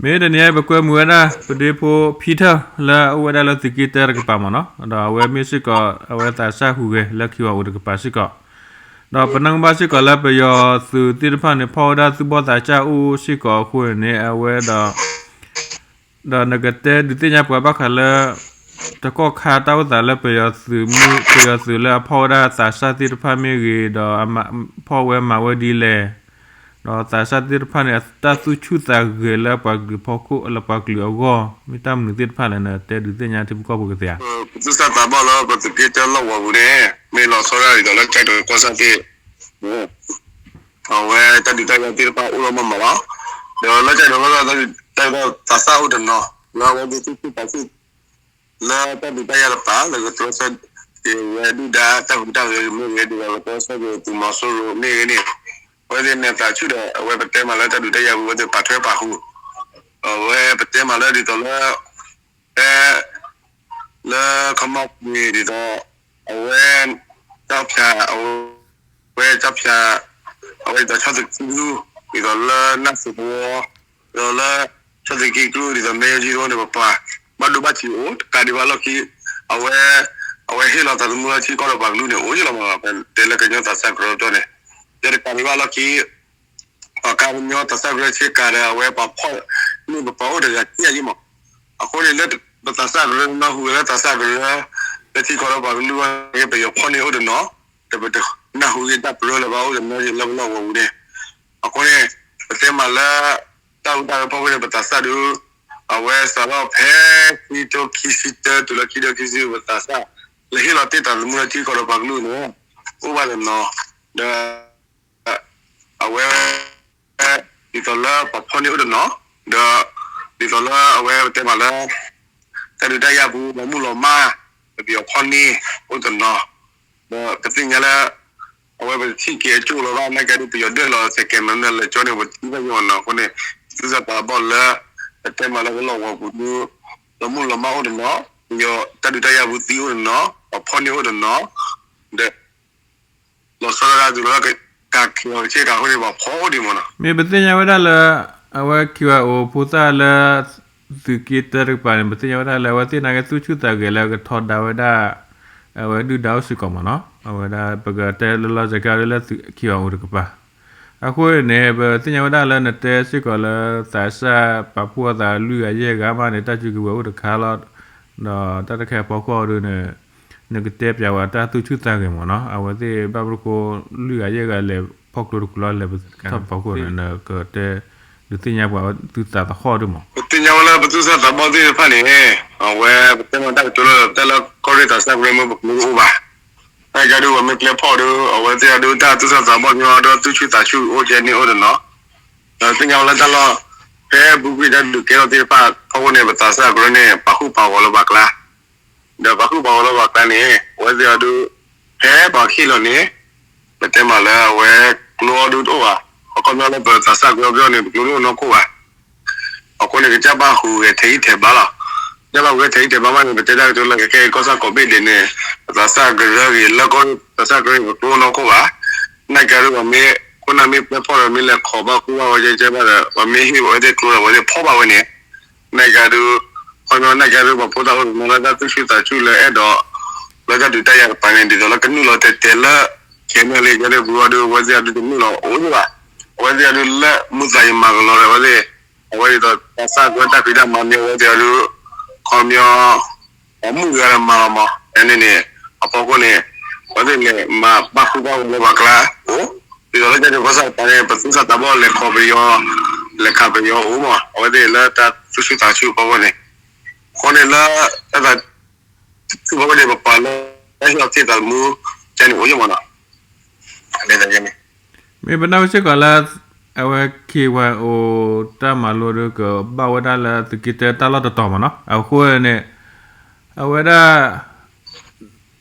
မ့ၢ်တနံၤအံၤ ပကွဲမုာ်ဝဲဒၣ် ပဒ့ဖိ Peter လၢအအိၣ်ဝဲဒၣ်လၢသုးက့တၢတကပၤမ့ၢ်နီၤ, ဒီးအဝဲမ့ၢ်စ့ၢ်ကီး အဝဲသးစၢ်ဟူးဂဲၤလၢ KYO တကပၤစ့ၢ်ကီး, ဒီးပနၢ်ဟူဘၣ်စ့ၢ်ကီးလၢပယီၤသုးသ့ၣ်တဖၣ်န့ၣ် ဖီၣ်ဝဲဒၣ်သူၣ်ဘီၣ်သးစၢ်အိၣ်စ့ၢ်ကီးအဃိန့ၣ် အဝဲဒီး ဒီးနကတဲဒုးသ့ၣ်ညါပှၤဘၣ်ဃးလၢ တကီၢ်ခါတၢ်အိၣ်သးလၢပယီၤသုးမုၢ် ပယီၤသုးလၢအဖီၣ်ဝဲဒၣ်သးစၢ်သ့ၣ်တဖၣ်မ့ၢ်ဂ့ၤ ဒီးအမၤ ဖီၣ်ဝဲမၤဝဲဒ်လဲၣ်, ဒီးသးစၢ်သ့ၣ်တဖၣ်န့ၣ် အတၢ်သူၣ်ဆူၣ်သးဂဲၤလၢပှၤကလုာ်ဖီခိၣ် လၢပှၤကလုာ်အဂီၢ် မ့ၢ်တၢ်မနုၤသ့ၣ်တဖၣ်လဲၣ် နတဲဒုးသ့ၣ်ညါထံဖိကီၢ်ဖိကသ့ဧါ. ပသူၣ်စၢ်သးဘီၣ်လၢပသုးက့တၢလီၢ်ကဝီၤပူၤန့ၣ် မ့ၢ်လီၤဆီဒၣ်တၢ်ဒ်သိးလၢကၠဲးဒိးကီၢ်ဆၣ်သ့ၣ် အဝဲတၢ်ဒုးတၢ်ယၤသ့ၣ်တဖၣ်အိၣ်လီၤမးမးလီၤ. ဒီးလၢကၠဲးဒိးကီၢ်ဆၣ်သ့ၣ် တၢ်ဒုးတၢ်ယၤသးစၢ်အိၣ်တနီၤ လၢအဝဲသ့ၣ်သူၣ်ဆူၣ်သးဆူၣ် လၢတၢ်ဒုးတၢ်ယၤတကပၤ လၢကတြီဆၢက့ၤဝဲဒုၣ်ဒါတၢ်ဟူးတၢ်ဂဲၤမ့ၢ်ဂ့ၤ ဒ်သိးလၢကတြီဆၢက့ၤသုးမီၤစိရိၤမ့ၢ်ဂ့ၤန့ၣ် အဝဲသ့ၣ်န့ၣ်သးဆူၣ်ဒီး အဝဲပတဲမးလၢတၢ်ဒုးတၢ်ယၤပူၤ အဝဲသ့ၣ်ပာ်ထွဲပာ်ဃုာ် အဝဲပတဲမးလၢဒ်သိးလၢ ဖဲ လၢခီမီၢ်ကွ့ၤဒ်သိး အဝဲ ကၠီဖၠး အဝဲကၠီဖၠး အဝဲဒ်သိးဆီၣ်သက့ကျူ ဒ်သိးလၢနၢ်စံးပဝီ ဒ်သိးလၢ ဆီၣ်သက့ကျူ ဒ်သိးမဲယီကၠံတဝီန့ၣ် ပပှၤ ဘၣ်ဒိဘၣ်ထံးအိၣ်တကးဒံးဘၣ်လီၢ်ခံ အဝဲ အဝဲဟ့ၣ်လီၤသးသမူလၢထံကီၢ်ဒီးပှၤကလုာ်န့ၣ် အိၣ်ယံၤလီၤမးလီၤ ပတဲလၢကညီသးစၢ်ကရၢကၠီန့ၣ် ယဲတကးဒံးဘၣ်လီၢ်ခံ ပှၤကညီသးစၢ်ကရၢဆ့ကၤဒီး အဝဲပှၤဖီၣ်န့ၢ်ပပှၤအိၣ်တဂၤခံဂၤယံၤမး. အဃိန့ၣ်လၢပသးစၢ်ကရၢနၢ်ဟူဝဲလၢသးစၢ်ကရၢ လၢထံကီၢ်ဒီးပှၤကလုာ်အဂီၢ်န့ၣ် ပယီၤဖီၣ်န့ၢ်အိၣ်တနီၤ, ဒီးပတနၢ်ဟူဂ့ၤတၢ်ပရၢလၢၤဘၣ်အိၣ်တနီၤလၢပလီၢ်ကဝီၤပူၤန့ၣ်. အဃိန့ၣ် ပတဲမးလၢ တၢ်ဟူးတၢ်ဂဲၤဖီခိၣ်န့ၣ် ပသးစၢ်ဒုး အဝဲစးထီၣ်ဖဲခံကထိခံဆံတၢတုၤလၢခံကထိခံဆံ ပသးစၢ် လၢဟ့ၣ်လီၤတ့ၢ်သးသမူလၢထံကီၢ်ဒီးပှၤကလုာ်န့ၣ် အိၣ်ဘၣ်တနီၤ, ဒီး အဝဲ ဒ်သိးလၢပှၤဖီၣ်န့ၢ်အိၣ်တနီၤ, ဒီး ဒ်သိးလၢအဝဲပတဲမးလၢ တၢ်ဒုးတၢ်ယၤပူၤ လီၤမုၢ်လီၤမၢ် ပပယီၤဖီၣ်န့ၢ်အိၣ်တနီၤ, ဒီးပသ့ၣ်ညါလၢ အဝဲပတထံၣ်က့ၤအကၠိလီၤဘၣ် နာ်က့ဒုး ပယီၤဒၢၣ်လီၤစဲးကဲးမၤမနုၤလဲၣ်ကၠီန့ၣ် ပတသံဘၣ်ယံၤနီၤ. အဃိန့ၣ် ပသူၣ်စၢ်သးဘီၣ်လၢ ပတဲမးလၢပလီၢ်ကဝီၤပူၤဒုး လီၤမုၢ်လီၤမၢ်အိၣ်တနီၤ, ပယီၤတၢ်ဒုးတၢ်ယၤပူၤသံအိၣ်တနီၤ, ပှၤဖီၣ်န့ၢ်အိၣ်တနီၤ, ဒီး လီၤဆီဒၣ်တၢ်ဒုးလီၤ ကးခံဂၤကဆ့ကၤအဃိန့ၣ် ပှၤဖီၣ်အိၣ်ဒံးမးနီၤ. မ့ၢ်ပသ့ၣ်ညါဝဲဒၣ်လၢ အဝဲ KYO ဖိသၣ်လၢ သုးက့တၢတကပၤန့ၣ် ပသ့ၣ်ညါဝဲဒၣ်လၢ အဝဲသ့ၣ်နာ်က့သူၣ်ဆူၣ်သးဂဲၤလၢကထီဒါဝဲဒၣ် အဝဲဒုၣ်ဒါအိၣ်စ့ၢ်ကီးမးနီၤ. အဝဲဒၣ်ပကတဲလၢလီၤစဲးကဲဒ်လၢ KYO တကပၤ အဃိန့ၣ် ပသ့ၣ်ညါဝဲဒၣ်လၢနတဲစ့ၢ်ကီးလၢ သးစၢ်ပာ်ဖှိၣ်အသးလွံၢ်ဂၤယဲၢ်ဂၤမးန့ၣ် တၢ်စုကဝဲၤအိၣ်တခါလီၤ. ဒီးတၢ်တခါအဖီခိၣ်ဒုးန့ၣ် နကတဲပျးဝဲတၢ်သူၣ်ဆူၣ်သးဂဲၤမးနီၤ. အဝဲသ့ၣ်ဘၣ်မနုၤဃိ လွံၢ်ဂၤယဲၢ်ဂၤလဲၤဖီၣ်ကျိတကူလီၤ လဲၤပထီၣ်ဖီခိၣ်န့ၣ် နကတဲဒုးသ့ၣ်ညါပှၤသုသးသဟီၣ်ဒုးမး. ပသ့ၣ်ညါဝဲလၢပသူၣ်စၢ်သးဘီၣ်သ့ၣ်တဖၣ်န့ၣ် အဝဲပတဲမးတၢ်ကတိၤလၢ တၢ်လၢကီၢ်ရ့ၣ်သးစၢ်ကရၢမ့ၢ်ပကျိတအိၣ်ဘၣ်. နာ်က့ဒုးပှၤမ့ၢ်ပျဲဖီၣ်ဒုး အဝဲသ့ၣ်အဒုးတၢ်သူၣ်စၢ်သးဘီၣ်ညီဒီးသူၣ်ဆူၣ်သးဆူၣ်အိၣ်ကဲန့ၣ်အိၣ်တနီၤ, ဒီးသ့ၣ်ညါဝဲလၢတၢ်လီၢ် ဖဲဘူးကွံာ်တၢ်ဒုးကဲထီၣ်သ့ၣ်တဖၣ်ဖီခိၣ်န့ၣ် ပသးစၢ်ကရၢန့ၣ် ပာ်ဃုာ်ပာ်ဂီၤလၢပှၤကျါ ဒီးပာ်ဃုာ်ပာ်ဂီၤလၢပှၤကျါန့ၣ် အဝဲသ့ၣ်အဒုး ဖဲပှၤဟ့ၣ်လီၤန့ၣ် ပတဲမးလၢအဝဲကျိအဒုးတအိၣ်ဘၣ်. အခီပညီလၢပသးစၢ်ကရၢပယီၤန့ၣ် ပကျိတအိၣ်နီၢ်ခိၣ်ဘၣ်. အဃိန့ၣ် ကစၢ်ဘၣ်ဟူးဂဲၤထဲးဟံၣ်ထဲးဘါလီၤ. ကစၢ်ဘၣ်ဟူးဂဲၤထဲးဟံၣ်ထဲးဘါမးန့ၣ် ပတဲတၢ်ကတိၤလၢကဲကဲကီၢ်ဆၣ်ကိးဘ့ၣ်ဒဲးန့ၣ် ပသးစၢ်ကရၢဂ့ၤ လၢကီၢ်သးစၢ်ကရၢဂ့ၤ ပကျိနီၢ်ခိၣ်ဘၣ်. နာ်က့ဒုးပှၤမ့ၢ် ခိၣ်နၢ်မ့ၢ်ပျဲဖီၣ်ဒီးမ့ၢ်လဲၤခိးဘၣ်ဃုာ်ဘၣ်ဝဲကဲကဲဘၣ်ဒီး ပှၤမ့ၢ်ဟ့ၣ်ဝဲသ့ၣ်ကျိဒီး အဝဲသ့ၣ်ဖီၣ်ဘၣ်ဝဲန့ၣ် နာ်က့ဒုး ခီပညီနာ်က့ဒုးပှၤဖိသၣ်အိၣ်တနီၤလၢတၢ်သူၣ်ဆူၣ်သးဆူၣ်လၢအဲၣ်ဒိး လၢတၢ်ဒုးတၢ်ယၤတကပၤန့ၣ် ဒ်သိးလၢကနုာ်လီၤတဲာ်တဲာ်လၢ ခဲန့ၣ်လံ ကဲဒုးပူၤအဒုး အဝဲသ့ၣ်အဒုးတနုာ်လီၤအိၣ်ယဘၣ်. အဝဲသ့ၣ်အဒုးလၢမူသးယမၤကလီဒီး အဝဲသ့ၣ် အဝဲဒ်သိးတၢ်ဆၢကတီၢ်တၢ်ဖံးတၢ်မၤမ့ၢ်အဝဲသ့ၣ်အဒုး ခီပညီ အမူဂၤဒီးမၤလီၤမး ဖဲန့ၣ်န့ၣ် အဖီခိၣ်န့ၣ် အဝဲသ့ၣ်လဲၤမၤဘၣ်ဃုာ်ဘၣ်ဝဲလၢပှၤကျါအိၣ် ဒ်သိးလၢကဲဒုးကီၢ်ဆၣ်တကပၤန့ၣ် ပသူၣ်စၢ်သးဘီၣ်လဲၤခိးပယီၤ လဲၤခးပယီၤအိၣ်မး အဝဲသ့ၣ်လၢတၢ်သူၣ်ဆူၣ်သးဆူၣ်အဖီခိၣ်န့ၣ် အဃိန့ၣ်လၢတၢ်သး ထူၣ်ဖီခိၣ်န့ၣ် ပပှၤလၢဟ့ၣ်အီၤသ့ၣ်သးသမူ ကဲန့ၣ်အိၣ်ယမးနီၤ မ့ၢ်ပနၢ်ဟူစ့ၢ်ကီးလၢ အဝဲ KYO တၢ်မၤလိဒုး ကဘၣ်ဝဲဒၣ်လၢသုးက့တၢတၢ်လီၢ်တတီၤမးနီၤ အဃိန့ၣ် အဝဲဒၣ်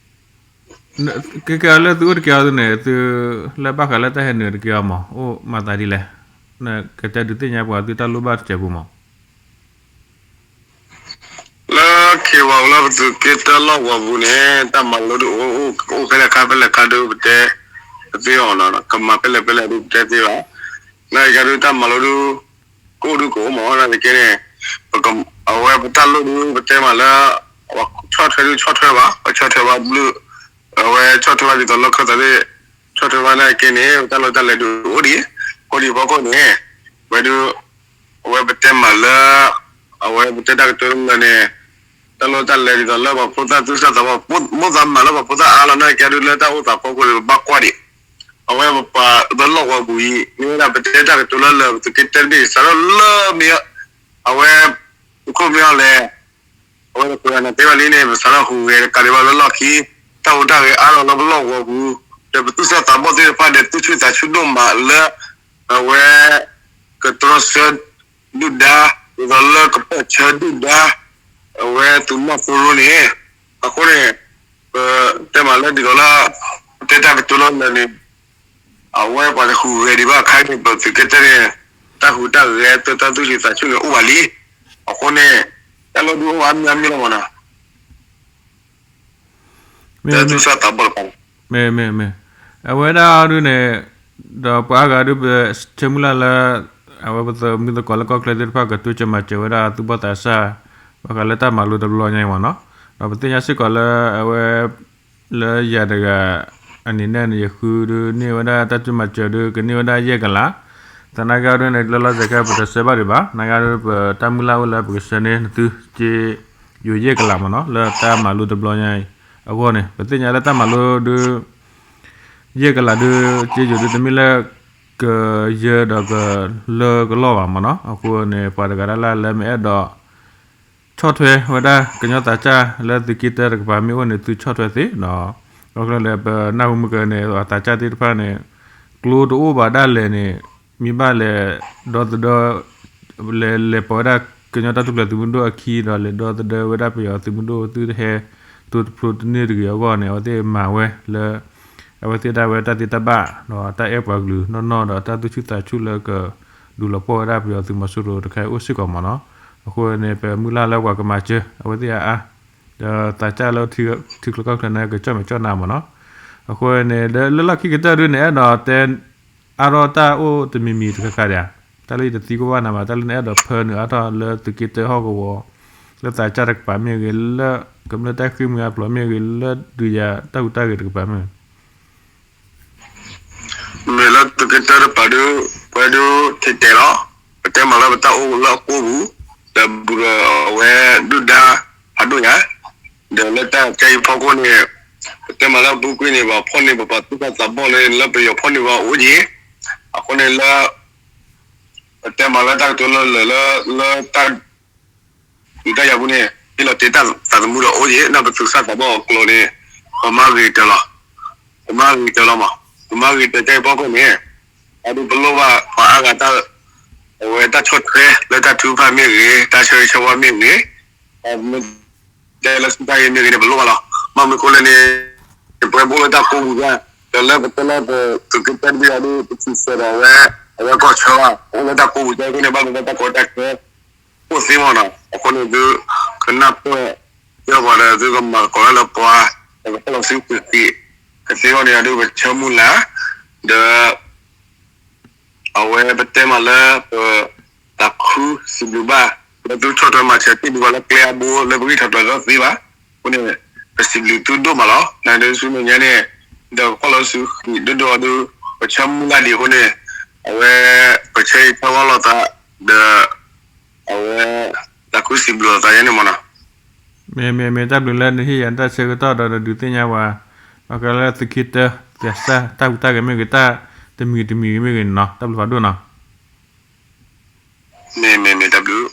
ကဲကဲလၢသုအိၣ်တကဲအီၤသုန့ၣ် သုလၢဘၣ်ဃးလၢတၢ်ဟဲနုာ်တကဲအီၤမး အိၣ်မၤသးဒ်လဲၣ် နကတဲဒုးသ့ၣ်ညါပှၤသုတၢ်လိၣ်ဘၣ်တစဲးပူၤမး လၢ KYO လၢပသုးက့တၢလီၢ်ကဝီၤပူၤန့ၣ် တၢ်မၤလိဒုးအိၣ်ဖဲလဲၣ်ခါဖဲလဲၣ်ခါဒုးပတဲတသ့အီၤနီၤ ကမၤဖဲလဲၣ်ဖဲလဲၣ်ဒုးပတဲသ့ဘၣ်. နာ်က့ဒုးတၢ်မၤလိဒုး ကအိၣ်ဒုကအိၣ်မး နာ်သက့န့ၣ် အဝဲပတၢ်လိၣ်ဒု ပတဲမးလၢ ဆီၣ်ထွဲဒုဆီၣ်ထွဲဘၣ် ပဆီၣ်ထွဲဘၣ်ဘျုး အဝဲဆီၣ်ထွဲဘၣ်ဒ်သိးလၢခၢၣ်သးသ့ၣ် ဆီၣ်ထွဲဘၣ်နာ်သက့န့ၣ် ပတၢ်လိၣ်တၢ်လဲၤဒုအိၣ်ဒံး အိၣ်ဒံးဖီခိၣ်န့ၣ် ဝဲဒု အဝဲပတဲမးလၢ အဝဲပတဲတၢ်ကတိၤလၢန့ၣ် တၢ်လိၣ်တၢ်လဲၤဒ်သိးလၢပှၤဖိသၣ်သူၣ်စၢ်သးဘီၣ် မိၣ်သးမးလၢပှၤဖိသၣ်အါလီၤနာ်သက့ဒု လၢတၢ်အိၣ်သးဖီခိၣ်န့ၣ် ပဘၣ်ကွၢ်ဒံး အဝဲပပှၤလၢလီၢ်ကဝီၤပူၤအံၤ မ့ၢ်ဝဲဒၣ်ပတဲတၢ်ကတိၤလၢလၢာ် ပသုးက့တၢတဘ့ၣ် စးထီၣ်လၢမ့ၢ် အဝဲ သုးခိၣ်မ့ၢ်အီၤလဲၣ် အဝဲတပှၤနၤတဲဘၣ်လံန့ၣ် ပစးထီၣ်ဟူးဂဲၤတကးဒံးဘၣ်လၢလီၢ်ခံ တၢ်ဟူးတၢ်ဂဲၤအါထီၣ်လၢပလီၢ်ကဝီၤပူၤ ဒီးပသူၣ်စၢ်သးဘီၣ်သ့ၣ်တဖၣ်ဒီး သူၣ်ဆူၣ်သးဆူၣ်ဒိၣ်မးလၢ အဝဲ ကတြီဆၢဒုၣ်ဒါ ဒ်သိးလၢကပၢၢ်ဆၢဒုၣ်ဒါ အဝဲသုးမီၤစိရိၤန့ၣ် အဃိန့ၣ် ပတဲမးလၢဒ်သိးလၢ ပတဲတၢ်ကတိၤလၢလၢာ်န့ၣ် အဝဲပှၤတဟူးဂဲၤဒံးဘၣ်အခါန့ၣ် ပသုးက့တၢန့ၣ် တၢ်ဟူးတၢ်ဂဲၤ တၢ်သူၣ်ဆူၣ်သးဆူၣ်န့ၣ်အိၣ်ဘၣ်လံ. အဃိန့ၣ် တၢ်လီၢ်ဒုအိၣ်အါမံၤအါမံၤလီၤမးနီၤ မ့ၢ် တၢ်သူၣ်စၢ်သးဘီၣ်တပၤ မ့ၢ် မ့ၢ် မ့ၢ် အဝဲဒၣ်ဒုန့ၣ် ဒီးပှၤအါဂၤဒု ပဆၢမုၢ်လၢ်လၢ အဝဲပသမုၢ်သကိးလၢကီၢ်ချၢသ့ၣ်တဖၣ် ကတိစၢၤမၤစၢၤဝဲဒၣ်သူၣ်ဘီၣ်သးစၢ် ဘၣ်ဃးလၢတၢ်မၤလိတဘျီညါအံၤမးနီၤ. ဒီးပသ့ၣ်ညါစ့ၢ်ကီးလၢအဝဲ လၢယၤတဂၤ အနံၤနဲၣ်န့ၣ် ယဃုဒုန့ၢ်ဝဲဒၣ်တၢ်စၢၤမၤစၢၤဒု ကန့ၢ်ဝဲဒၣ်ယဲၢ်ကလး သနာ်က့အီၤဒုန့ၣ် လၢလီၤစဲးခဲအံၤပတဆၢဘၣ်ဒံးဘၣ် သနာ်က့အီၤဒု ပတၢ်မုၢ်လၢ်အိၣ်လၢပကဆှၢန့ၢ်နသု က့ ယိၤယဲၢ်ကလးမးနီၤ လၢတၢ်မၤလိတဘျီညါအံၤ အဂီၢ်န့ၣ် ပသ့ၣ်ညါလၢတၢ်မၤလိဒု ယဲၢ်ကလးဒု က့ယိၤဒု တမ့ၢ်လၢ ကယၢဒီးကလၢကလီၢ်ဘၣ်မးနီၤ. အဃိန့ၣ် ပှၤတဂၤလၢ်လၢ်လၢမ့ၢ်အဲၣ်ဒိး ဆီၣ်ထွဲဝဲဒၣ်ကညီသးစၢ်လၢသုးက့တၢတကပၤမ့ၢ်အိၣ်န့ၣ် သုဆီၣ်ထွဲသ့ဒီး ဘၣ်ကျဲလၢပနၢ်ဟူမုၢ်ကန့ၣ် သးစၢ်သ့ၣ်တဖၣ်န့ၣ် ကျိတအိၣ်ဘၣ်ဒၣ်လဲာ်န့ၣ် မ့ၢ်ဘၣ်လဲၤဒီသဒၢ လဲၤလဲၤပိာ်ဝဲဒၣ်ကညီတၢ်ထူၣ်ဖျဲးသုးမုၢ်ဒိၣ်အခံဒီး လဲၤဒီသဒၢဝဲဒၣ်ပယီၤသုးမုၢ်ဒိၣ် သုတဟဲတိတဖျိတန့ၢ်တဂ့ၤအဂီၢ်န့ၣ် အဝဲသ့ၣ်မၤဝဲလၢ အဝဲသ့ၣ်ဒၣ်ဝဲတၢ်သ့တၢ်ဘၣ်ဒီးတၢ်အဲၣ်ပှၤကလုာ်နီၢ်နီၢ်ဒီးတၢ်သူၣ်ဆူၣ်သးဆူၣ်လၢကဒုးလီၤပှီၢ်ဝဲဒၣ်ပယီၤသုးမီၤစိရိၤတခါအံၤအိၣ်စ့ၢ်ကီးမးနီၤ. အဃိန့ၣ် ပမုၢ်လၢ်လၢပှၤကမၤစၢၤ အဝဲသ့ၣ်အါအါ ဒီးသးစၢ်လၢထံချၢကီၢ်ချၢန့ၣ် ကကၠီၣ်မဲာ်ကၠီၣ်နါမးနီၤ. အဃိန့ၣ် လၢလီၢ်ခံကတၢၢ်ဒုန့ၣ် အဲၣ်ဒိးတဲ အါထီၣ်တၢ်အိၣ်တမံၤမံၤတခါခါဒံးဧါ. တၢ်လၢယတသံကွၢ်ဘၣ်နၤဘၣ် တၢ်လၢနအဲၣ်ဒိးဖၢနုာ်အါထီၣ်လၢသုးက့တၢဟီၣ်ကဝီၤ လၢသးစၢ်တကပၤမ့ၢ်ဂ့ၤ လၢကမျၢၢ်တၢ်ဃ့ၢ်မှံဟးဖျိးမ့ၢ်ဂ့ၤ လၢဒုးယၤတၢ်ဟူးတၢ်ဂဲၤတကပၤမ့ၢ်ဂ့ၤ မ့ၢ်လၢသုးက့တၢတပၤဒု ပဝဲဒု ထဲတဲလီၤ. ပတဲမးလၢပတၢ်အိၣ်လၢအကိပူၤ ဒီးဘူးဒီးအဝဲဒုၣ်ဒါဖးဒိၣ်ညါ ဒီးလၢတၢ်ခဲအံၤဖီခိၣ်န့ၣ် ပတဲမးလၢအပူၤကွံာ်န့ၣ် ပှၤဖီၣ်န့ၢ်ပပှၤသူၣ်စၢ်သးဘီၣ်လၢ လၢပယီၤဖီၣ်န့ၢ်ပှၤအိၣ်က့ၤ အဃိန့ၣ်လၢ ပတဲမးလၢတၢ်ကတိၤလၢလၢာ်လၢ လၢတၢ် ဒုးတၢ်ယၤပူၤန့ၣ် ဟ့ၣ်လီၤတ့ၢ်တၢ်သးသမူဒီးအိၣ်က့ၤ ဒီးပသူၣ်စၢ်သးဘီၣ်အကျိၤန့ၣ် ပမၤဂ့ၤတၢၤလီၤ. ပမၤဂ့ၤတၢၤလီၤမး ပမၤဂ့ၤတၢၤတၢ်အံၤဖီခိၣ်န့ၣ် အဒုပလိၣ်ဘၣ်ပှၤအါဂၤတၢ် အဝဲတၢ်ဆီၣ်ထွဲလၢတၢ်ထုကဖၣ်မ့ၢ်ဂ့ၤ တၢ်ဆၢဂ့ၤဆၢဝါမ့ၢ်ဂ့ၤ မ့ၢ်တဲလၢစံးတၢ်အံၤမ့ၢ်ဂ့ၤန့ၣ် ပလိၣ်ဘၣ်လီၤ. ဘၣ်မနုၤအဃိလဲၣ်န့ၣ် ပဝဲပအိၣ်လၢတၢ်ကိးပူၤဒၣ် ဒီးလၢပတဲလၢပသုးက့တၢတဘ့ၣ်အံၤဒု ပစံးဆၢဒီးအဝဲ အဝဲကီၢ်ဆၢဘၣ် ပအိၣ်လၢတၢ်ကိးပူၤဒၣ်အဃိန့ၣ် ဘၣ်မနုၤလၢတၢ်ကီတၢ်ခဲ အိၣ်သ့မးနီၤ. အဃိန့ၣ်ဒု ကနၢ်ပၢၢ် ယဲၢ်ပှၤဒီး သုကမၤသကိးတၢ်လၢပှၤ ဒီးကပၢၢ်လီၤစုကသံၣ် ကသ့အဂီၢ်န့ၣ် ဒုပဆၢမုၢ်လၢ် ဒီး အဝဲပတဲမးလၢပ သးခုစံးဘျုးဘၣ် လၢသုဆီၣ်ထွဲမၤစၢၤတ့ၢ်ဒံးပှၤလၢကျဲအဘိ လၢပဂံၢ်ထီၣ်ပှၤသ့ဘၣ်. အဃိန့ၣ် ပစံးဘျုးသုဒိၣ်မးလီၤ. နဒုဆူမဲာ်ညါန့ၣ် ဒီးကပၢၢ်လီၤစုကသံၣ်ဒိၣ်ဒိၣ်အဒု ပဆၢမုၢ်လၢ်ဒံးအဃိန့ၣ် အဝဲ ပဆၢဂ့ၤဆၢဝါလိာ်သး ဒီး အဝဲ သးခုစံးဘျုးလိာ်သးယဲန့ၣ်မးနီၤ. မ့ၢ် မ့ၢ် မ့ၢ်တၢ်ဘျုးလၢနဟ့ၣ်ယၤတၢ်ဆၢကတီၢ်ဒီးနဒုးသ့ၣ်ညါပှၤ ဘၣ်ဃးလၢသုးက့တၢ သးစၢ်တၢ်ဟူးတၢ်ဂဲၤမ့ၢ်ဂ့ၤ တၢ်တမံၤတမံၤဂ့ၤမ့ၢ်ဂ့ၤန့ၣ်နီၤ တၢ်ဘျုးဖးဒိၣ်နီၤ. မ့ၢ် မ့ၢ် မ့ၢ်တၢ်ဘျုး